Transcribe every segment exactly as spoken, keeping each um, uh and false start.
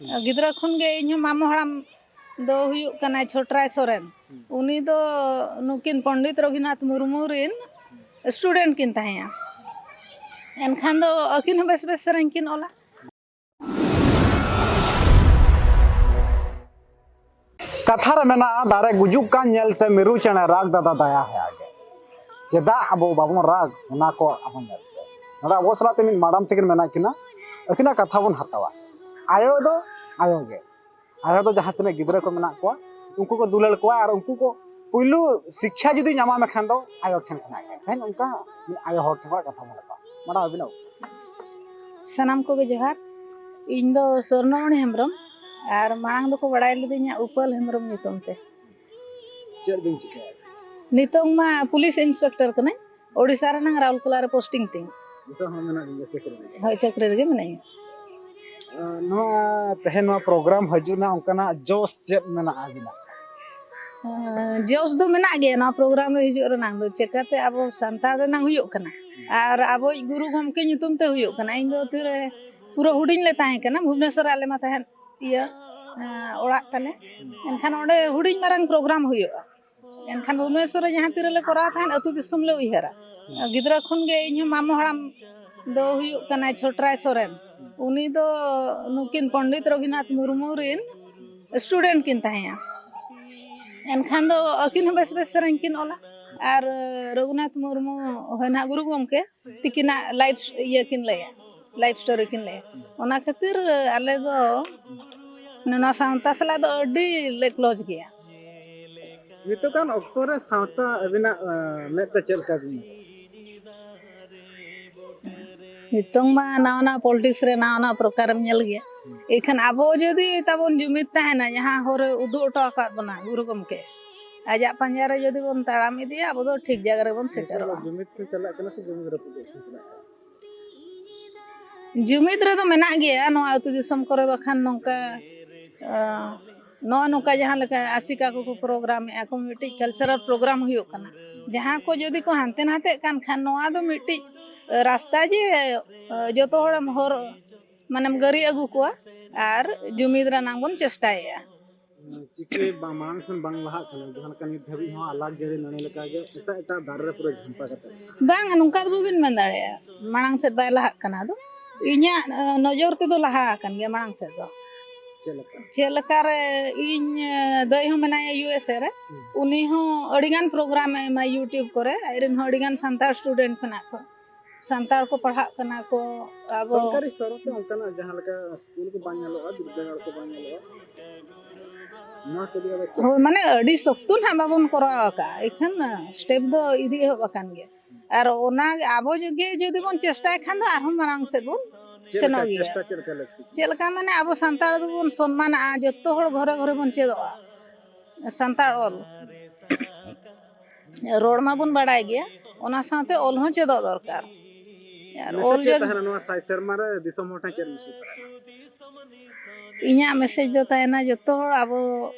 ᱜᱤᱫᱽᱨᱟᱹ ᱠᱷᱚᱱ ᱜᱮ ᱤᱧ ᱦᱚᱸ ᱢᱟᱢᱚ ᱦᱟᱲᱟᱢ ᱫᱚ ᱦᱩᱭᱩᱜ ᱠᱟᱱᱟᱭ ᱪᱷᱚᱴᱨᱟᱭ ᱥᱚᱨᱮᱱ᱾ ᱩᱱᱤ ᱫᱚ ᱱᱩᱠᱤᱱ ᱯᱚᱱᱰᱤᱛ ᱨᱚᱜᱷᱩᱱᱟᱛᱷ ᱢᱩᱨᱢᱩ ᱨᱤᱱ student ᱠᱤᱱ ᱛᱟᱦᱮᱸᱭᱟ᱾ ᱮᱱᱠᱷᱟᱱ ᱫᱚ ᱟᱹᱠᱤᱱ ᱦᱚᱸ ᱵᱮᱥ ᱵᱮᱥ ᱥᱮᱨᱮᱧ ᱠᱤᱱ ᱚᱞᱟ᱾ ᱠᱟᱛᱷᱟ ᱨᱮ ᱢᱮᱱᱟᱜᱼᱟ, ᱫᱟᱨᱮ ᱜᱩᱡᱩᱜ ᱠᱟᱱ ᱧᱮᱞᱛᱮ ᱢᱤᱨᱩ ᱪᱮᱬᱮ ᱨᱟᱜᱽ ᱫᱟᱫᱟ ᱫᱟᱭᱟ ᱦᱮ ᱟᱜᱮ᱾ ᱪᱮᱫᱟᱜ ᱟᱵᱚ ᱵᱟᱵᱚᱱ ᱨᱟᱜᱽ ᱚᱱᱟ ᱠᱚ ᱟᱵᱚ ᱧᱮᱞᱛᱮ? ᱱᱚᱰᱮ ᱟᱵᱚ ᱥᱟᱞᱟᱜ ᱛᱮ ᱢᱤᱫ madam ᱛᱟᱹᱠᱤᱱ ᱢᱮᱱᱟᱜ ᱠᱤᱱᱟ, ᱟᱹᱠᱤᱱᱟᱜ ᱠᱟᱛᱷᱟ ᱵᱚᱱ ᱦᱟᱛᱟᱣᱟ᱾ ᱟᱭᱳ ᱫᱚ ᱟᱭᱳ ᱜᱮ, ᱟᱭᱳ ᱫᱚ ᱡᱟᱦᱟᱸ ᱛᱤᱱᱟᱹᱜ ᱜᱤᱫᱽᱨᱟᱹ ᱠᱚ ᱢᱮᱱᱟᱜ ᱠᱚᱣᱟ ᱩᱱᱠᱩ ᱠᱚ ᱫᱩᱞᱟᱹᱲ ᱠᱚᱣᱟ, ᱟᱨ ᱩᱱᱠᱩ ᱠᱚ ᱯᱩᱭᱞᱩ ᱥᱤᱠᱠᱷᱟ ᱡᱩᱫᱤ ᱧᱟᱢᱟ ᱢᱮᱠᱷᱟᱱ ᱫᱚ ᱟᱭᱳ ᱴᱷᱮᱱ ᱠᱷᱚᱱᱟᱜ ᱜᱮ᱾ ᱛᱮᱦᱮᱧ ᱚᱱᱠᱟ ᱟᱭᱳ ᱦᱚᱲ ᱴᱷᱮᱱ ᱠᱷᱚᱱᱟᱜ ᱠᱟᱛᱷᱟ ᱵᱚᱱ ᱦᱟᱛᱟᱣᱟ᱾ madam ᱟᱹᱵᱤᱱᱟᱜ ᱩᱯᱨᱩᱢ? ᱥᱟᱱᱟᱢ ᱠᱚᱜᱮ ᱡᱚᱦᱟᱨ᱾ ᱤᱧ ᱫᱚ ᱥᱚᱨᱱᱚᱢᱚᱬᱤ ᱦᱮᱢᱵᱨᱚᱢ, ᱟᱨ ᱢᱟᱲᱟᱝ ᱫᱚᱠᱚ ᱵᱟᱲᱟᱭ ᱞᱤᱫᱤᱧᱟ ᱩᱯᱟᱹᱞ ᱦᱮᱢᱵᱨᱚᱢ ᱧᱩᱛᱩᱢ ᱛᱮ᱾ ᱪᱮᱫ ᱵᱤᱱ ᱪᱤᱠᱟᱹᱭᱟ? ᱱᱤᱛᱚᱝ ᱢᱟ ᱯᱩᱞᱤᱥ ᱤᱱᱥᱯᱮᱠᱴᱚᱨ ᱠᱟᱹᱱᱟᱹᱧ, ᱳᱰᱤᱥᱟ ᱨᱮᱱᱟᱝ ᱨᱟᱣᱩᱞᱠᱮᱞᱟ ᱨᱮ ᱯᱳᱥᱴᱤᱝ ᱛᱤᱧ᱾ ᱱᱤᱛᱚᱜ ᱦᱚᱸ ᱢᱮᱱᱟᱜ ᱵᱤᱱ ᱜᱮᱭᱟ ᱪᱟᱹᱠᱨᱤ ᱨᱮ? ᱦᱳᱭ, ᱪᱟᱹᱠᱨᱤ ᱨᱮᱜᱮ ᱢᱤᱱᱟᱹᱧᱟ᱾ ᱟᱨ ᱱᱚᱣᱟ ᱛᱮᱦᱮᱧ ᱱᱚᱣᱟ ᱯᱨᱳᱜᱨᱟᱢ ᱦᱤᱡᱩᱜ ᱨᱮᱱᱟᱜ ᱚᱱᱠᱟᱱᱟᱜ ᱡᱚᱥ ᱪᱮᱫ ᱢᱮᱱᱟᱜᱼᱟ ᱟᱹᱵᱤᱱᱟᱜ? ᱡᱚᱥ ᱫᱚ ᱢᱮᱱᱟᱜ ᱜᱮᱭᱟ ᱱᱚᱣᱟ ᱯᱨᱳᱜᱨᱟᱢ ᱨᱮ ᱦᱤᱡᱩᱜ ᱨᱮᱱᱟᱜ ᱫᱚ, ᱪᱮᱠᱟᱛᱮ ᱟᱵᱚ ᱥᱟᱱᱛᱟᱲ ᱨᱮᱱᱟᱜ ᱦᱩᱭᱩᱜ ᱠᱟᱱᱟ ᱟᱨ ᱟᱵᱚᱭᱤᱡ ᱜᱩᱨᱩ ᱜᱚᱢᱠᱮ ᱧᱩᱛᱩᱢ ᱛᱮ ᱦᱩᱭᱩᱜ ᱠᱟᱱᱟ᱾ ᱤᱧ ᱫᱚ ᱛᱤᱨᱮ ᱯᱩᱨᱟᱹ ᱦᱩᱰᱤᱧ ᱞᱮ ᱛᱟᱦᱮᱸ ᱠᱟᱱᱟ, ᱵᱷᱩᱵᱽᱱᱮᱥᱚᱨ ᱨᱮ ᱟᱞᱮ ᱢᱟ ᱛᱟᱦᱮᱸᱫ ᱤᱭᱟᱹ ᱮᱸ, ᱚᱲᱟᱜ ᱛᱟᱞᱮ, ᱮᱱᱠᱷᱟᱱ ᱚᱸᱰᱮ ᱦᱩᱰᱤᱧ ᱢᱟᱨᱟᱝ ᱯᱨᱳᱜᱨᱟᱢ ᱦᱩᱭᱩᱜᱼᱟ᱾ ᱮᱱᱠᱷᱟᱱ ᱵᱷᱩᱵᱽᱱᱮᱥᱚᱨ ᱨᱮ ᱡᱟᱦᱟᱸ ᱛᱤᱨᱮᱞᱮ ᱠᱚᱨᱟᱣ ᱛᱟᱦᱮᱸᱫ, ᱟᱹᱛᱩ ᱫᱤᱥᱚᱢ ᱞᱮ ᱩᱭᱦᱟᱹᱨᱟ᱾ ᱜᱤᱫᱽᱨᱟᱹ ᱠᱷᱚᱱ ᱜᱮ ᱤᱧ ᱦᱚᱸ ᱢᱟᱢᱚ ᱦᱟᱲᱟᱢ ᱫᱚ ᱦᱩᱭᱩᱜ ᱠᱟᱱᱟᱭ ᱪᱷᱚᱴᱨᱟᱭ ᱥᱚᱨᱮᱱ᱾ ᱩᱱᱤ ᱫᱚ ᱱᱩᱠᱤᱱ ᱯᱚᱱᱰᱤᱛ ᱨᱚᱜᱷᱩᱱᱟᱛᱷ ᱢᱩᱨᱢᱩ ᱨᱤᱱ student ᱠᱤᱱ ᱛᱟᱦᱮᱸᱭᱟ᱾ ᱮᱱᱠᱷᱟᱱ ᱫᱚ ᱟᱹᱠᱤᱱ ᱦᱚᱸ ᱵᱮᱥ ᱵᱮᱥ ᱥᱮᱨᱮᱧ ᱠᱤᱱ ᱚᱞᱟ᱾ ᱟᱨ ᱨᱚᱜᱷᱩᱱᱟᱛᱷ ᱢᱩᱨᱢᱩ ᱦᱚᱭ ᱱᱟᱦᱟᱜ ᱜᱩᱨᱩ ᱜᱚᱢᱠᱮ ᱛᱤᱠᱤᱱᱟᱜ life ᱤᱭᱟᱹ ᱠᱤᱱ ᱞᱟᱹᱭᱟ, life story ᱠᱤᱱ ᱞᱟᱹᱭᱟ᱾ ᱚᱱᱟ ᱠᱷᱟᱹᱛᱤᱨ ᱟᱞᱮ ᱫᱚ ᱱᱚᱣᱟ ᱥᱟᱶᱛᱟ ᱥᱟᱞᱟᱜ ᱫᱚ ᱟᱹᱰᱤ ᱞᱮ close ᱜᱮᱭᱟ᱾ ᱱᱤᱛᱚᱜᱟᱱ ᱚᱠᱛᱚ ᱨᱮ ᱥᱟᱶᱛᱟ ᱟᱹᱵᱤᱱᱟᱜ ᱟᱸ, ᱢᱮᱫ ᱛᱮ ᱪᱮᱫ ᱞᱮᱠᱟ ᱵᱤᱱ ᱧᱮᱞᱟ? ᱱᱤᱛᱚᱝ ᱢᱟ ᱱᱟᱣᱟ ᱱᱟᱣᱟ politics ᱨᱮ ᱱᱟᱣᱟ ᱱᱟᱣᱟ ᱯᱨᱚᱠᱟᱨᱮᱢ ᱧᱮᱞ ᱜᱮᱭᱟ᱾ ᱮᱱᱠᱷᱟᱱ ᱟᱵᱚ ᱡᱩᱫᱤ ᱛᱟᱵᱚᱱ ᱡᱩᱢᱤᱫ ᱛᱟᱦᱮᱱᱟ, ᱡᱟᱦᱟᱸ ᱦᱚᱨ ᱮ ᱩᱫᱩᱜ ᱦᱚᱴᱚ ᱟᱠᱟᱫ ᱵᱚᱱᱟ ᱜᱩᱨᱩ ᱜᱚᱢᱠᱮ, ᱟᱡᱟᱜ ᱯᱟᱸᱡᱟ ᱨᱮ ᱡᱩᱫᱤ ᱵᱚᱱ ᱛᱟᱲᱟᱢ ᱤᱫᱤᱭᱟ, ᱟᱵᱚ ᱫᱚ ᱴᱷᱤᱠ ᱡᱟᱭᱜᱟ ᱨᱮᱵᱚᱱ ᱱᱤᱛᱚᱜ ᱫᱚ ᱥᱮᱴᱮᱨᱚᱜᱼᱟ᱾ ᱡᱩᱢᱤᱫ ᱥᱮᱫ ᱪᱟᱞᱟᱜ ᱠᱟᱱᱟ ᱥᱮ ᱡᱩᱢᱤᱫ ᱨᱟᱹᱯᱩᱫ ᱥᱮᱫ ᱪᱟᱞᱟᱜ ᱠᱟᱱᱟ? ᱡᱩᱢᱤᱫ ᱨᱮᱫᱚ ᱢᱮᱱᱟᱜ ᱜᱮᱭᱟ ᱱᱚᱣᱟ ᱟᱹᱛᱩ ᱫᱤᱥᱚᱢ ᱠᱚᱨᱮ, ᱵᱟᱠᱷᱟᱱ ᱱᱚᱝᱠᱟ ᱟᱸ, ᱱᱚᱜᱼᱚ ᱱᱚᱝᱠᱟ ᱡᱟᱦᱟᱸ ᱞᱮᱠᱟ ᱟᱥᱮᱠᱟ ᱠᱚᱠᱚ ᱯᱨᱳᱜᱨᱟᱢᱮᱫᱼᱟ ᱠᱚ, ᱢᱤᱫᱴᱤᱡ ᱠᱟᱞᱪᱟᱨᱟᱞ ᱯᱨᱳᱜᱨᱟᱢ ᱦᱩᱭᱩᱜ ᱠᱟᱱᱟ, ᱡᱟᱦᱟᱸ ᱠᱚ ᱡᱩᱫᱤ ᱠᱚ ᱦᱟᱱᱛᱮ ᱱᱟᱛᱮᱜ ᱠᱟᱱ ᱠᱷᱟᱱ, ᱱᱚᱣᱟ ᱫᱚ ᱢᱤᱫᱴᱤᱡ ᱨᱟᱥᱛᱟ ᱡᱮ ᱟᱸ, ᱡᱚᱛᱚ ᱦᱚᱲᱮᱢ ᱦᱚᱨ ᱢᱟᱱᱮᱢ ᱜᱟᱹᱨᱤ ᱟᱹᱜᱩ ᱠᱚᱣᱟ ᱟᱨ ᱡᱩᱢᱤᱫ ᱨᱮᱱᱟᱜ ᱵᱚᱱ ᱪᱮᱥᱴᱟᱭᱮᱫᱼᱟ᱾ ᱪᱤᱠᱟᱹ ᱵᱟᱝ ᱢᱟᱲᱟᱝ ᱥᱮᱱ ᱵᱟᱝ ᱞᱟᱦᱟᱜ ᱠᱟᱱᱟ, ᱡᱟᱦᱟᱸ ᱞᱮᱠᱟ ᱱᱤᱛ ᱫᱷᱟᱹᱵᱤᱡ ᱦᱚᱸ ᱟᱞᱟᱜ ᱡᱟᱹᱲᱤ ᱱᱟᱹᱲᱤ ᱞᱮᱠᱟᱜᱮ ᱮᱴᱟᱜ ᱮᱴᱟᱜ ᱫᱟᱨᱮ ᱨᱮ ᱯᱩᱨᱟᱹ ᱡᱷᱟᱢᱯᱟ ᱠᱟᱛᱮ᱾ ᱵᱟᱝ, ᱱᱚᱝᱠᱟ ᱫᱚ ᱵᱟᱵᱤᱱ ᱢᱮᱱ ᱫᱟᱲᱮᱭᱟᱜᱼᱟ ᱢᱟᱲᱟᱝ ᱥᱮᱫ ᱵᱟᱭ ᱞᱟᱦᱟᱜ ᱠᱟᱱᱟ᱾ ᱟᱫᱚ ᱤᱧᱟᱹᱜ ᱱᱚᱡᱚᱨ ᱛᱮᱫᱚ ᱞᱟᱦᱟ ᱟᱠᱟᱱ ᱜᱮᱭᱟ ᱢᱟᱲᱟᱝ ᱥᱮᱫ ᱫᱚ᱾ ᱪᱮᱫ ᱞᱮᱠᱟ? ᱪᱮᱫ ᱞᱮᱠᱟᱨᱮ ᱤᱧ ᱫᱟᱹᱭ ᱦᱚᱸ ᱢᱮᱱᱟᱭᱟ ᱤᱭᱩ ᱮᱥ ᱮ ᱨᱮ, ᱩᱱᱤ ᱦᱚᱸ ᱟᱹᱰᱤᱜᱟᱱ ᱯᱨᱳᱜᱨᱟᱢ ᱮ ᱮᱢᱟ YouTube ᱠᱚᱨᱮ᱾ ᱟᱡ ᱨᱮᱱ ᱦᱚᱸ ᱟᱹᱰᱤᱜᱟᱱ ᱥᱟᱱᱛᱟᱲ ᱥᱴᱩᱰᱮᱱᱴ ᱢᱮᱱᱟᱜ ᱠᱚᱣᱟ, ᱥᱟᱱᱛᱟᱲ ᱠᱚ ᱯᱟᱲᱦᱟᱜ ᱠᱟᱱᱟ ᱠᱚ᱾ ᱟᱵᱚ ᱥᱚᱨᱠᱟᱨᱤ ᱥᱛᱚᱨ ᱛᱮ ᱚᱱᱠᱟᱱᱟᱜ ᱡᱟᱦᱟᱸ ᱞᱮᱠᱟ ᱥᱠᱩᱞ ᱠᱚ ᱵᱟᱝ ᱧᱮᱞᱚᱜᱼᱟ, ᱵᱤᱨᱫᱟᱹᱜᱟᱲ ᱠᱚ ᱵᱟᱝ ᱧᱮᱞᱚᱜᱼᱟ, ᱱᱚᱣᱟ ᱠᱚ ᱤᱫᱤ ᱠᱟᱛᱮ ᱪᱮᱫ? ᱦᱳᱭ, ᱢᱟᱱᱮ ᱟᱹᱰᱤ ᱥᱚᱠᱛᱚ ᱱᱟᱦᱟᱜ ᱵᱟᱵᱚᱱ ᱠᱚᱨᱟᱣ ᱟᱠᱟᱫᱼᱟ, ᱮᱱᱠᱷᱟᱱ ᱥᱴᱮᱯ ᱫᱚ ᱤᱫᱤ ᱮᱦᱚᱵ ᱟᱠᱟᱱ ᱜᱮᱭᱟ᱾ ᱟᱨ ᱚᱱᱟ ᱟᱵᱚ ᱜᱮ ᱡᱩᱫᱤ ᱵᱚᱱ ᱪᱮᱥᱴᱟᱭ ᱠᱷᱟᱱ ᱫᱚ ᱟᱨᱦᱚᱸ ᱢᱟᱲᱟᱝ ᱥᱮᱫ ᱵᱚᱱ ᱪᱮᱫ ᱥᱮᱱᱚᱜ ᱞᱮᱠᱟ ᱜᱮᱭᱟ᱾ ᱪᱮᱥᱴᱟ ᱪᱮᱫ ᱞᱮᱠᱟ ᱞᱟᱹᱠᱛᱤ? ᱪᱮᱫ ᱞᱮᱠᱟ ᱢᱟᱱᱮ ᱟᱵᱚ ᱥᱟᱱᱛᱟᱲ ᱫᱚᱵᱚᱱ ᱥᱚᱱᱢᱟᱱᱟᱜᱼᱟ, ᱡᱚᱛᱚ ᱦᱚᱲ ᱜᱷᱚᱨᱮ ᱜᱷᱚᱨᱮ ᱵᱚᱱ ᱪᱮᱫᱚᱜᱼᱟ ᱥᱟᱱᱛᱟᱲ ᱚᱞ᱾ ᱨᱚᱲ ᱢᱟᱵᱚᱱ ᱵᱟᱲᱟᱭ ᱜᱮᱭᱟ, ᱚᱱᱟ ᱥᱟᱶᱛᱮ ᱚᱞ ᱦᱚᱸ ᱪᱮᱫᱚᱜ ᱫᱚᱨᱠᱟᱨ᱾ ᱟᱨ ᱢᱮᱥᱮᱡᱽ ᱚᱞ ᱪᱮᱫ ᱡᱚᱫᱤ ᱛᱟᱦᱮᱱᱟ ᱱᱚᱣᱟ ᱥᱟᱭ ᱥᱮᱨᱢᱟ ᱨᱮ ᱫᱤᱥᱚᱢ ᱦᱚᱲ ᱴᱷᱮᱱ ᱪᱮᱫ ᱢᱮᱥᱮᱡᱽ ᱛᱟᱦᱮᱱᱟ? ᱤᱧᱟᱹᱜ ᱢᱮᱥᱮᱡᱽ ᱫᱚ ᱛᱟᱦᱮᱱᱟ, ᱡᱚᱛᱚ ᱦᱚᱲ ᱟᱵᱚ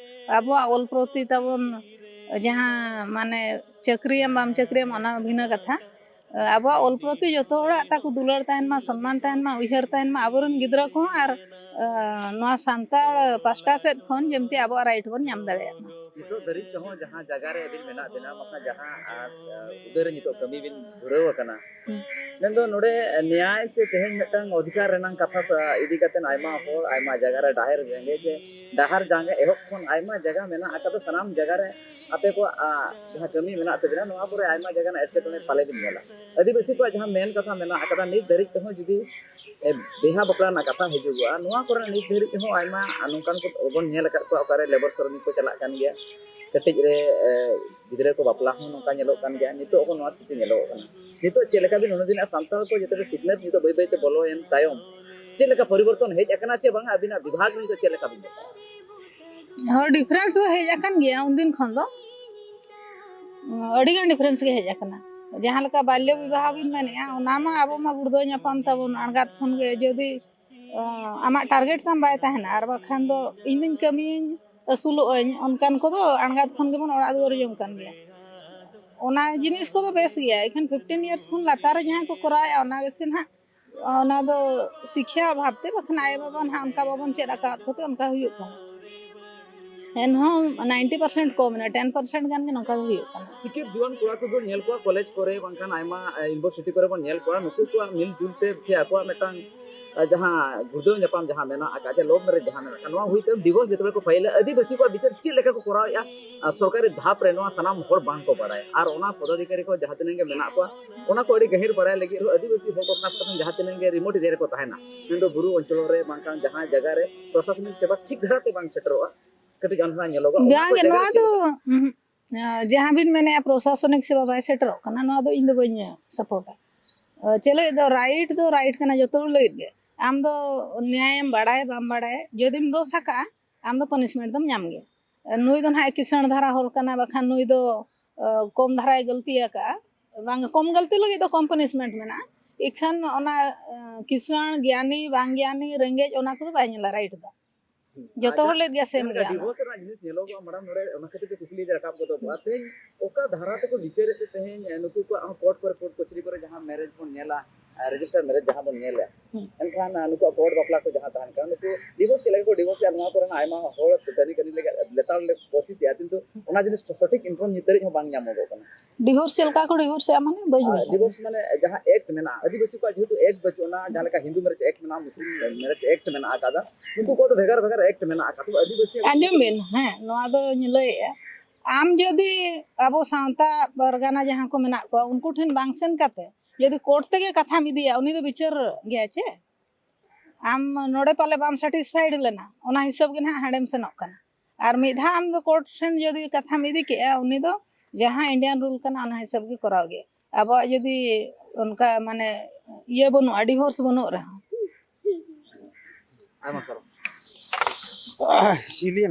ᱟᱵᱚᱣᱟᱜ ᱚᱞ ᱯᱨᱚᱛᱤ ᱛᱟᱵᱚᱱ ᱡᱟᱦᱟᱸ ᱢᱟᱱᱮ ᱪᱟᱹᱠᱨᱤᱭᱟᱢ ᱵᱟᱢ ᱪᱟᱹᱠᱨᱤᱭᱟᱢ ᱚᱱᱟ ᱵᱷᱤᱱᱟᱹ ᱠᱟᱛᱷᱟ᱾ ᱟᱵᱚᱣᱟᱜ ᱚᱞ ᱯᱨᱚᱛᱤ ᱡᱚᱛᱚ ᱦᱚᱲᱟᱜ ᱛᱟᱠᱚ ᱫᱩᱞᱟᱹᱲ ᱛᱟᱦᱮᱱ ᱢᱟ, ᱥᱚᱱᱢᱟᱱ ᱛᱟᱦᱮᱱ ᱢᱟ, ᱩᱭᱦᱟᱹᱨ ᱛᱟᱦᱮᱱ ᱢᱟ ᱟᱵᱚᱨᱮᱱ ᱜᱤᱫᱽᱨᱟᱹ ᱠᱚᱦᱚᱸ, ᱟᱨ ᱱᱚᱣᱟ ᱥᱟᱱᱛᱟᱲ ᱯᱟᱥᱴᱟ ᱥᱮᱫ ᱠᱷᱚᱱ ᱡᱮᱢᱛᱤ ᱟᱵᱚᱣᱟᱜ ᱨᱟᱭᱤᱴ ᱵᱚᱱ ᱧᱟᱢ ᱫᱟᱲᱮᱭᱟᱜ ᱢᱟ᱾ ᱱᱤᱛᱚᱜ ᱫᱷᱟᱹᱨᱤᱡ ᱛᱮᱦᱚᱸ ᱡᱟᱦᱟᱸ ᱡᱟᱭᱜᱟ ᱨᱮ ᱟᱹᱵᱤᱱ ᱢᱮᱱᱟᱜ ᱵᱤᱱᱟ, ᱵᱟᱠᱷᱟᱱ ᱡᱟᱦᱟᱸ ᱟᱨ, ᱟᱨ ᱦᱩᱫᱟᱹ ᱨᱮ ᱱᱤᱛᱚᱜ ᱠᱟᱹᱢᱤ ᱵᱤᱱ ᱫᱷᱩᱨᱟᱹᱣ ᱟᱠᱟᱱᱟ, ᱢᱮᱱᱫᱚ ᱱᱚᱰᱮ ᱱᱮᱭᱟᱭ ᱪᱮ ᱛᱮᱦᱮᱧ ᱢᱤᱫᱴᱟᱝ ᱚᱫᱷᱤᱠᱟᱨ ᱨᱮᱱᱟᱜ ᱠᱟᱛᱷᱟ ᱥᱟ-, ᱤᱫᱤ ᱠᱟᱛᱮ ᱟᱭᱢᱟ ᱦᱚᱲ ᱟᱭᱢᱟ ᱡᱟᱭᱜᱟ ᱨᱮ ᱰᱟᱦᱮᱨ ᱡᱟᱸᱜᱮ ᱪᱮ ᱰᱟᱦᱟᱨ ᱡᱟᱸᱜᱮ ᱮᱦᱚᱵ ᱠᱷᱚᱱ ᱟᱭᱢᱟ ᱡᱟᱭᱜᱟ ᱢᱮᱱᱟᱜ ᱟᱠᱟᱫᱟ, ᱥᱟᱱᱟᱢ ᱡᱟᱭᱜᱟ ᱨᱮ ᱟᱯᱮ ᱠᱚᱣᱟᱜ, ᱟ, ᱡᱟᱦᱟᱸ ᱠᱟᱹᱢᱤ ᱢᱮᱱᱟᱜ ᱛᱟᱵᱤᱱᱟ, ᱱᱚᱣᱟ ᱠᱚᱨᱮ ᱟᱭᱢᱟ ᱡᱟᱭᱜᱟ ᱨᱮᱱᱟᱜ ᱮᱴᱠᱮᱴᱚᱬᱮ ᱯᱟᱞᱮ ᱵᱤᱱ ᱧᱮᱞᱟ᱾ ᱟᱹᱫᱤᱵᱟᱹᱥᱤ ᱠᱚᱣᱟᱜ ᱡᱟᱦᱟᱸ ᱢᱮᱱ ᱠᱟᱛᱷᱟ ᱢᱮᱱᱟᱜ ᱟᱠᱟᱫᱟ, ᱱᱤᱛ ᱫᱷᱟᱹᱨᱤᱡ ᱛᱮᱦᱚᱸ ᱡᱩᱫᱤ, ᱮ, ᱵᱤᱦᱟ ᱵᱟᱯᱞᱟ ᱨᱮᱱᱟᱜ ᱠᱟᱛᱷᱟ ᱦᱤᱡᱩᱜᱚᱜᱼᱟ, ᱱᱚᱣᱟ ᱠᱚᱨᱮ ᱱᱤᱛ ᱫᱷᱟᱹᱨᱤᱡ ᱛᱮᱦᱚᱸ ᱟᱭᱢᱟ ᱱᱚᱝᱠᱟᱱ ᱠᱚ ᱵᱚᱱ ᱧᱮᱞ ᱟᱠᱟᱫ ᱠᱚᱣᱟ, ᱚᱠᱟᱨᱮ ᱞᱮᱵᱚᱨ ᱥᱨᱚᱢᱤᱠ ᱠᱚ ᱪᱟᱞᱟᱜ ᱠᱟᱱ ᱜᱮᱭᱟ, ᱠᱟᱹᱴᱤᱡ ᱨᱮ, ᱮ, ᱜᱤᱫᱽᱨᱟᱹ ᱠᱚ ᱵᱟᱯᱞᱟ ᱦᱚᱸ ᱱᱚᱝᱠᱟ ᱧᱮᱞᱚᱜ ᱠᱟᱱ ᱜᱮᱭᱟ᱾ ᱱᱤᱛᱚᱜ ᱦᱚᱸ ᱱᱚᱣᱟ ᱥᱛᱷᱤᱛᱤ ᱧᱮᱞᱚᱜᱚᱜ ᱠᱟᱱᱟ᱾ ᱱᱤᱛᱚᱜ ᱪᱮᱫ ᱞᱮᱠᱟ ᱵᱤᱱ, ᱩᱱᱟᱹᱜ ᱫᱤᱱᱟᱜ ᱥᱟᱱᱛᱟᱲ ᱠᱚ ᱡᱚᱛᱚ ᱥᱤᱠᱷᱱᱟᱹᱛ ᱱᱤᱛᱚᱜ ᱵᱟᱹᱭ ᱵᱟᱹᱭ ᱛᱮ ᱵᱚᱞᱚᱭᱮᱱ ᱛᱟᱭᱚᱢ, ᱪᱮᱫ ᱞᱮᱠᱟ ᱯᱚᱨᱤᱵᱚᱨᱛᱚᱱ ᱦᱮᱡ ᱟᱠᱟᱱᱟ ᱪᱮ ᱵᱟᱝᱟ, ᱟᱹᱵᱤᱱᱟᱜ ᱵᱤᱵᱷᱟᱜᱽ ᱱᱤᱛᱚᱜ ᱪᱮᱫ ᱞᱮᱠᱟ ᱵᱤᱱ ᱧᱮᱞ ᱮᱫᱟ? ᱦᱳᱭ, ᱰᱤᱯᱷᱟᱨᱮᱱᱥ ᱫᱚ ᱦᱮᱡ ᱟᱠᱟᱱ ᱜᱮᱭᱟ ᱩᱱᱫᱤᱱ ᱠᱷᱚᱱ ᱫᱚ᱾ ᱟᱹᱰᱤ ᱜᱟᱱ ᱰᱤᱯᱷᱟᱨᱮᱱᱥ ᱜᱮ ᱦᱮᱡ ᱟᱠᱟᱱᱟ᱾ ᱡᱟᱦᱟᱸ ᱞᱮᱠᱟ ᱵᱟᱞᱭᱚ ᱵᱤᱵᱟᱦ ᱵᱤᱱ ᱢᱮᱱᱮᱫᱼᱟ, ᱚᱱᱟ ᱢᱟ ᱟᱵᱚ ᱢᱟ ᱜᱩᱲᱫᱟᱹᱣ ᱧᱟᱯᱟᱢ ᱛᱟᱵᱚᱱ ᱟᱬᱜᱟᱛ ᱠᱷᱚᱱ ᱜᱮ᱾ ᱡᱩᱫᱤ, ᱟᱸ, ᱟᱢᱟᱜ ᱴᱟᱨᱜᱮᱴ ᱛᱟᱢ ᱵᱟᱭ ᱛᱟᱦᱮᱱᱟ, ᱟᱨ ᱵᱟᱠᱷᱟᱱ ᱫᱚ ᱤᱧ ᱫᱚᱧ ᱠᱟᱹᱢᱤᱭᱟᱹᱧ, ᱟᱹᱥᱩᱞᱚᱜ ᱟᱹᱧ, ᱚᱱᱠᱟᱱ ᱠᱚᱫᱚ ᱟᱬᱜᱟᱛ ᱠᱷᱚᱱ ᱜᱮᱵᱚᱱ ᱚᱲᱟᱜ ᱫᱩᱣᱟᱹᱨ ᱡᱚᱝ ᱠᱟᱱ ᱜᱮᱭᱟ᱾ ᱚᱱᱟ ᱡᱤᱱᱤᱥ ᱠᱚᱫᱚ ᱵᱮᱥ ᱜᱮᱭᱟ, ᱮᱱᱠᱷᱟᱱ ᱯᱷᱤᱯᱴᱤᱱ ᱤᱭᱟᱨᱥ ᱠᱷᱚᱱ ᱞᱟᱛᱟᱨ ᱨᱮ ᱡᱟᱦᱟᱸᱭ ᱠᱚ ᱠᱚᱨᱟᱣᱮᱫᱼᱟ, ᱚᱱᱟ ᱜᱮᱥᱮ ᱱᱟᱦᱟᱜ ᱚᱱᱟ ᱫᱚ ᱥᱤᱠᱷᱭᱟ ᱚᱵᱷᱟᱵ ᱛᱮ, ᱵᱟᱠᱷᱟᱱ ᱟᱭᱳ ᱵᱟᱵᱟ ᱱᱟᱦᱟᱜ ᱚᱱᱠᱟ ᱵᱟᱵᱚᱱ ᱪᱮᱫ ᱟᱠᱟᱫ ᱠᱚᱛᱮ ᱚᱱᱠᱟ ᱦᱩᱭᱩᱜ ᱠᱟᱱᱟ᱾ ᱮᱱᱦᱚᱸ ᱱᱟᱭᱤᱱᱴᱤ ᱯᱟᱨᱥᱮᱱᱴ ᱠᱚᱢ ᱮᱱᱟ, ᱴᱮᱱ ᱯᱟᱨᱥᱮᱱᱴ ᱜᱟᱱ ᱜᱮ ᱱᱚᱝᱠᱟ ᱫᱚ ᱦᱩᱭᱩᱜ ᱠᱟᱱᱟ᱾ ᱥᱤᱠᱷᱤᱛ ᱡᱩᱣᱟᱹᱱ ᱠᱚᱲᱟ ᱠᱚᱵᱚᱱ ᱧᱮᱞ ᱠᱚᱣᱟ, ᱠᱚᱞᱮᱡᱽ ᱠᱚᱨᱮ ᱵᱟᱝᱠᱷᱟᱱ ᱟᱭᱢᱟ ᱤᱭᱩᱱᱤᱵᱷᱟᱨᱥᱤᱴᱤ ᱠᱚᱨᱮ ᱵᱚᱱ ᱧᱮᱞ ᱠᱚᱣᱟ, ᱱᱩᱠᱩ ᱠᱚᱣᱟᱜ ᱢᱤᱞ ᱡᱩᱞ ᱛᱮ ᱪᱮ ᱟᱠᱚᱣᱟᱜ ᱢᱤᱫᱴᱟᱝ ᱡᱟᱦᱟᱸ ᱜᱩᱲᱫᱟᱹᱣ ᱧᱟᱯᱟᱢ ᱡᱟᱦᱟᱸ ᱢᱮᱱᱟᱜ ᱟᱠᱟᱫ, ᱡᱮ ᱞᱚᱵᱷ ᱢᱮᱨᱮᱡᱽ ᱡᱟᱦᱟᱸ ᱢᱮᱱᱟᱜ ᱟᱠᱟᱫ, ᱱᱚᱣᱟ ᱦᱩᱭᱛᱮ ᱰᱤᱵᱷᱳᱨᱥ ᱡᱮᱛᱮ ᱠᱚ ᱯᱷᱟᱭᱤᱞᱟ᱾ ᱟᱹᱫᱤᱵᱟᱹᱥᱤ ᱠᱚᱣᱟᱜ ᱵᱤᱪᱟᱹᱨ ᱪᱮᱫ ᱞᱮᱠᱟ ᱠᱚ ᱠᱚᱨᱟᱣᱮᱫᱼᱟ ᱥᱚᱨᱠᱟᱨᱤ ᱫᱷᱟᱯ ᱨᱮ, ᱱᱚᱣᱟ ᱥᱟᱱᱟᱢ ᱦᱚᱲ ᱵᱟᱝ ᱠᱚ ᱵᱟᱲᱟᱭᱟ᱾ ᱟᱨ ᱚᱱᱟ ᱯᱚᱫᱟᱫᱷᱤᱠᱟᱨᱤ ᱠᱚ ᱡᱟᱦᱟᱸ ᱛᱤᱱᱟᱹᱜ ᱜᱮ ᱢᱮᱱᱟᱜ ᱠᱚᱣᱟ, ᱚᱱᱟ ᱠᱚ ᱟᱹᱰᱤ ᱜᱟᱹᱦᱤᱨ ᱵᱟᱲᱟᱭ ᱞᱟᱹᱜᱤᱫ ᱨᱮᱦᱚᱸ ᱟᱹᱫᱤᱵᱟᱹᱥᱤ ᱦᱚᱲ ᱠᱚ ᱠᱷᱟᱥ ᱠᱟᱛᱮ ᱡᱟᱦᱟᱸ ᱛᱤᱱᱟᱹᱜ ᱜᱮ ᱨᱤᱢᱳᱴ ᱮᱨᱤᱭᱟ ᱨᱮᱠᱚ ᱛᱟᱦᱮᱱᱟ, ᱢᱮᱱᱫᱚ ᱵᱩᱨᱩ ᱚᱧᱪᱚᱞ ᱨᱮ ᱵᱟᱝᱠᱷᱟᱱ ᱡᱟᱦᱟᱸ ᱡᱟᱭᱜᱟ ᱨᱮ ᱯᱨᱚᱥᱟᱥᱚᱱᱤᱠ ᱥᱮᱵᱟ ᱴᱷᱤᱠ ᱫᱷᱟᱨᱟ ᱛᱮ ᱵᱟᱝ ᱥᱮᱴᱮᱨᱚᱜᱼᱟ, ᱠᱟᱹᱴᱤᱡ ᱟᱱᱫᱷᱟ ᱧᱮᱞᱚᱜᱼᱟ᱾ ᱚᱱᱟ ᱠᱚ ᱵᱟᱝ ᱜᱮ, ᱡᱟᱭᱜᱟ ᱱᱚᱣᱟ ᱨᱮ ᱪᱮᱫ ᱫᱚ ᱞᱮᱠᱟ? ᱩᱸᱦᱩᱜ᱾ ᱟᱸ, ᱡᱟᱦᱟᱸ ᱵᱤᱱ ᱢᱮᱱᱮᱫᱼᱟ ᱯᱨᱚᱥᱟᱥᱚᱱᱤᱠ ᱥᱮᱵᱟ ᱵᱟᱭ ᱥᱮᱴᱮᱨᱚᱜ ᱠᱟᱱᱟ, ᱱᱚᱣᱟ ᱫᱚ ᱤᱧ ᱫᱚ ᱵᱟᱹᱧ ᱥᱟᱯᱳᱨᱴᱟ᱾ ᱪᱮᱫ ᱞᱟᱹᱜᱤᱫ ᱫᱚ ᱨᱟᱭᱤᱴ ᱫᱚ ᱨᱟᱭᱤᱴ ᱠᱟᱱᱟ ᱡᱚᱛᱚ ᱦᱚᱲ ᱞᱟᱹᱜᱤᱫ ᱜᱮ᱾ ᱟᱢ ᱫᱚ ᱱᱮᱭᱟᱭᱮᱢ ᱵᱟᱲᱟᱭ ᱵᱟᱢ ᱵᱟᱲᱟᱭ, ᱡᱩᱫᱤᱢ ᱫᱳᱥ ᱟᱠᱟᱜᱼᱟ, ᱟᱢ ᱫᱚ ᱯᱟᱱᱤᱥᱢᱮᱱᱴ ᱫᱚᱢ ᱧᱟᱢ ᱜᱮᱭᱟ᱾ ᱱᱩᱭ ᱫᱚ ᱱᱟᱦᱟᱜ ᱠᱤᱥᱟᱹᱬ ᱫᱷᱟᱨᱟ ᱦᱚᱲ ᱠᱟᱱᱟ, ᱵᱟᱠᱷᱟᱱ ᱱᱩᱭ ᱫᱚ ᱟᱸ, ᱠᱚᱢ ᱫᱷᱟᱨᱟᱭ ᱜᱟᱹᱞᱛᱤ ᱟᱠᱟᱜᱼᱟ, ᱵᱟᱝ, ᱠᱚᱢ ᱜᱟᱹᱞᱛᱤ ᱞᱟᱹᱜᱤᱫ ᱫᱚ ᱠᱚᱢ ᱯᱟᱱᱤᱥᱢᱮᱱᱴ ᱢᱮᱱᱟᱜᱼᱟ᱾ ᱤᱠᱷᱟᱹᱱ ᱚᱱᱟ ᱟᱸ, ᱠᱤᱥᱟᱹᱬ, ᱜᱮᱭᱟᱱᱤ, ᱵᱟᱝ ᱜᱮᱭᱟᱱᱤ, ᱨᱮᱸᱜᱮᱡ, ᱚᱱᱟ ᱠᱚᱫᱚ ᱵᱟᱭ ᱧᱮᱞᱟ ᱨᱟᱭᱤᱴ ᱫᱚ᱾ ᱡᱚᱛᱚ ᱟᱪᱪᱷᱟ, ᱦᱚᱲ ᱞᱟᱹᱜᱤᱫ ᱜᱮ ᱥᱮᱢ ᱡᱟᱦᱟᱸ ᱞᱮᱠᱟ ᱜᱮᱭᱟ ᱚᱱᱟ᱾ ᱰᱤᱵᱷᱳᱨᱥ ᱨᱮᱱᱟᱜ ᱡᱤᱱᱤᱥ ᱧᱮᱞᱚᱜᱚᱜᱼᱟ, ᱢᱮᱰᱟᱢ, ᱱᱚᱰᱮ ᱚᱱᱟ ᱠᱷᱟᱹᱛᱤᱨ ᱛᱮ ᱠᱩᱠᱞᱤ ᱞᱮ ᱨᱟᱠᱟᱵ ᱜᱚᱫᱚᱜᱼᱟ, ᱛᱮᱦᱮᱧ ᱚᱠᱟ ᱫᱷᱟᱨᱟ ᱛᱮᱠᱚ ᱵᱤᱪᱟᱹᱨᱮᱫ ᱛᱮ ᱛᱮᱦᱮᱧ ᱱᱩᱠᱩ ᱠᱚᱣᱟᱜ ᱦᱚᱸ ᱠᱳᱨᱴ ᱠᱚᱨᱮ, ᱠᱳᱨᱴ ᱠᱚᱪᱟᱹᱨᱤ ᱠᱚᱨᱮ ᱡᱟᱦᱟᱸ ᱢᱮᱨᱮᱡᱽ ᱵᱚᱱ ᱧᱮᱞᱟ, ᱨᱮᱡᱤᱥᱴᱟᱨ ᱢᱮᱨᱮᱡᱽ ᱡᱟᱦᱟᱸ ᱵᱚᱱ ᱧᱮᱞᱟ, ᱦᱩᱸ᱾ ᱮᱱᱠᱷᱟᱱ ᱱᱩᱠᱩᱣᱟᱜ ᱠᱳᱨᱴ ᱵᱟᱯᱞᱟ ᱠᱚ ᱡᱟᱦᱟᱸ ᱛᱟᱦᱮᱱ ᱠᱟᱱᱟ, ᱱᱩᱠᱩ ᱰᱤᱵᱷᱳᱨᱥ ᱪᱮᱫ ᱞᱮᱠᱟ ᱠᱚ ᱰᱤᱵᱷᱳᱨᱥ ᱮᱫᱟ, ᱱᱚᱣᱟ ᱠᱚᱨᱮᱱᱟᱜ ᱟᱭᱢᱟ ᱦᱚᱲ ᱠᱟᱹᱢᱤ ᱠᱟᱹᱢᱤ ᱞᱮᱠᱟ ᱞᱮᱛᱟᱲ ᱞᱮ ᱠᱳᱥᱤᱥᱮᱜᱼᱟ, ᱠᱤᱱᱛᱩ ᱚᱱᱟ ᱡᱤᱱᱤᱥ ᱥᱚᱴᱷᱤᱠ ᱤᱱᱯᱷᱚᱨᱢ ᱱᱤᱛ ᱫᱷᱟᱹᱨᱤᱡ ᱦᱚᱸ ᱵᱟᱝ ᱧᱟᱢᱚᱜᱚᱜ ᱠᱟᱱᱟ᱾ ᱰᱤᱵᱷᱳᱨᱥ ᱪᱮᱫ ᱞᱮᱠᱟ ᱠᱚ ᱰᱤᱵᱷᱳᱨᱥ ᱮᱫᱼᱟ, ᱢᱟᱱᱮ ᱵᱟᱹᱧ ᱟᱨ ᱵᱩᱡᱷᱟᱹᱣ ᱰᱤᱵᱷᱳᱨᱥ ᱢᱟᱱᱮ ᱡᱟᱦᱟᱸ ᱮᱠᱴ ᱢᱮᱱᱟᱜᱼᱟ, ᱟᱹᱫᱤᱵᱟᱹᱥᱤ ᱠᱚᱣᱟᱜ ᱡᱮᱦᱮᱛᱩ ᱮᱠᱴ ᱵᱟᱹᱪᱩᱜ ᱟᱱᱟ, ᱡᱟᱦᱟᱸ ᱞᱮᱠᱟ ᱦᱤᱱᱫᱩ ᱢᱮᱨᱮᱡᱽ ᱮᱠᱴ ᱢᱮᱱᱟᱜᱼᱟ, ᱢᱩᱥᱞᱤᱢ ᱢᱮᱨᱮᱡᱽ ᱮᱠᱴ ᱢᱮᱱᱟᱜ ᱟᱠᱟᱫᱟ, ᱩᱱᱠᱩ ᱠᱚᱣᱟᱜ ᱫᱚ ᱵᱷᱮᱜᱟᱨ ᱵᱷᱮᱜᱟᱨ ᱮᱠᱴ ᱢᱮᱱᱟᱜ ᱟᱠᱟᱫᱟ, ᱛᱚᱵᱮ ᱟᱹᱫᱤᱵᱟᱹᱥᱤ ᱟᱸᱡᱚᱢ ᱵᱤᱱ, ᱦᱮᱸ, ᱱᱚᱣᱟ ᱫᱚᱧ ᱞᱟᱹᱭᱮᱫᱼᱟ, ᱟᱢ ᱡᱩᱫᱤ ᱟᱵᱚ ᱥᱟᱶᱛᱟ ᱯᱟᱨᱜᱟᱱᱟ ᱡᱟᱦᱟᱸ ᱠᱚ ᱢᱮᱱᱟᱜ ᱠᱚᱣᱟ, ᱩᱱᱠᱩ ᱴᱷᱮᱱ ᱵᱟᱝ ᱥᱮᱱ ᱠᱟᱛᱮ ᱡᱩᱫᱤ ᱠᱳᱨᱴ ᱛᱮᱜᱮ ᱠᱟᱛᱷᱟᱢ ᱤᱫᱤᱭᱟ, ᱩᱱᱤ ᱫᱚ ᱵᱤᱪᱟᱹᱨ ᱜᱮᱭᱟ ᱪᱮ? ᱟᱢ ᱱᱚᱰᱮ ᱯᱟᱞᱮ ᱵᱟᱢ ᱥᱟᱴᱤᱥᱯᱷᱟᱭᱤᱰ ᱞᱮᱱᱟ, ᱚᱱᱟ ᱦᱤᱥᱟᱹᱵ ᱜᱮ ᱱᱟᱦᱟᱜ ᱦᱟᱸᱰᱮᱢ ᱥᱮᱱᱚᱜ ᱠᱟᱱᱟ᱾ ᱟᱨ ᱢᱤᱫ ᱫᱷᱟᱣ ᱟᱢ ᱫᱚ ᱠᱳᱨᱴ ᱴᱷᱮᱱ ᱡᱩᱫᱤ ᱠᱟᱛᱷᱟᱢ ᱤᱫᱤ ᱠᱮᱜᱼᱟ, ᱩᱱᱤ ᱫᱚ ᱡᱟᱦᱟᱸ ᱤᱱᱰᱤᱭᱟᱱ ᱨᱩᱞ ᱠᱟᱱᱟ, ᱚᱱᱟ ᱦᱤᱥᱟᱹᱵ ᱜᱮ ᱠᱚᱨᱟᱣ ᱜᱮ᱾ ᱟᱵᱚᱣᱟᱜ ᱡᱩᱫᱤ ᱚᱱᱠᱟ, ᱢᱟᱱᱮ, ᱤᱭᱟᱹ ᱵᱟᱹᱱᱩᱜᱼᱟ, ᱰᱤᱵᱷᱳᱨᱥ ᱵᱟᱹᱱᱩᱜ ᱨᱮᱦᱚᱸ᱾ ᱟᱭᱢᱟ ᱥᱟᱨᱦᱟᱣ᱾ ᱥᱤᱞᱤ